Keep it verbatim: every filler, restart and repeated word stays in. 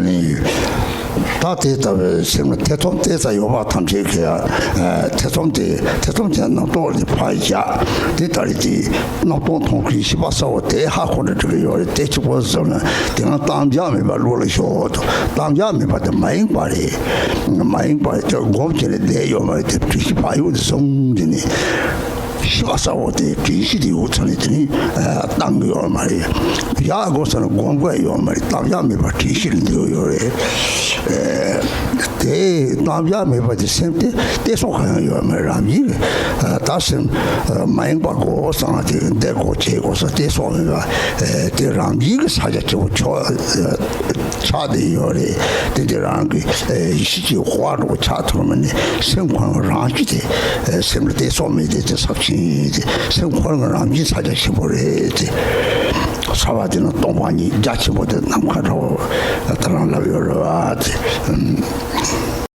ནས་ཡོད། ད་དེ་ལྟ་བུའི་སེམས་ལ་ཐེ་ཚོམ་གཏད་ས་ཡོད་པ་ཐམས་ཅད་ཀྱིས་ཨ་ཐེ་ཚོམ་དེ་ཐེ་ཚོམ་དེ་རྣམ་རྟོག་དེ་ཕར་བཞག་དེ་ལྟར་དེ་རྣམ་རྟོག་མཐོང་མཁན་ཤེས་པ་གསལ་བོ་དེ་ཧ་གོ་འདྲ་འགྲོ་གི་ཡོད་རེད། དེ་གཅིག་པོ་ཟེར་ན་དེ་ཡང་གཏམ་རྒྱག་མེད་པ་ལུགས་ལ་ཞོག་ཏུ་གཏམ་རྒྱག་མེད་པ་དེ་མ་ཡེངས་པ་རེད། མ་ཡེངས་པ་དེ་སྒོམ་བྱས་ནས་བསྡད་ཡོད་མ་རེད། དེ་དྲན་ཤེས་ཕར་གཡུག་དེ་བཟུང་དེ་ནས། ཤེས་པ་གསལ་བོ་དེ་དྲན་ཤེས་དེ་ཡོད་ཚར་ནས་དེ་ནི་ཨ་བཏང་གི་ཡོད་མ་རེད། བཞག་དགོས་ས་ནི་སྒོམ་དགོས་ཡོད་མ་རེད། གཏམ་རྒྱག་མེད་པར་དྲན་ཤེས་ལ་འདུག་ཡོད་རེད། ཨ་དེ་གཏམ་རྒྱག་མེད་པ་དེ་སེམས་དེ་གཏད་སོ་གང་ཡང་ཡོད་མ་རེད། རང་བཞིན་གྱིས་ཨ་ད་སེམས་ཨ་མ་ཡེངས་པ་དགོས་བསམ་དེ་བསྡད་དགོས་བྱེད་དགོས་ས་གཏད་སོ་མེད་པ་ཨ་དེ་རང་བཞིན་གྱིས་ས་ཆ་ཆེ་བོ་ཆོག་ཨ་ཆགས་བསྡད་ཡོད་རེད། དེ་འདི་རང་གི་ཨེ་ཡེ་ཤེས་ཀྱི་དབང་དུ་ཆགས་ཐུབ་མ་ནི་སེམས་ཁོ་རང་རང་གཅིག་དེ་ཨེ་སེམས་ལ་གཏད་སོ་མེད་དེ་དེ་ས་ཆེན་དེ་སེམས་ཁོ་རང་རང་གཅིག་ས་ཆ་ཆེན་པོ་རེད་དེ། ས་བ་དེ་ན་སྟོང་པ་ཉིད་རྒྱ་ཆེན་པོ་དེ་ནམ་མཁའ་འདྲ་བོ་ད་རང་ལབ་ཡོད་རེད་བ་དེ།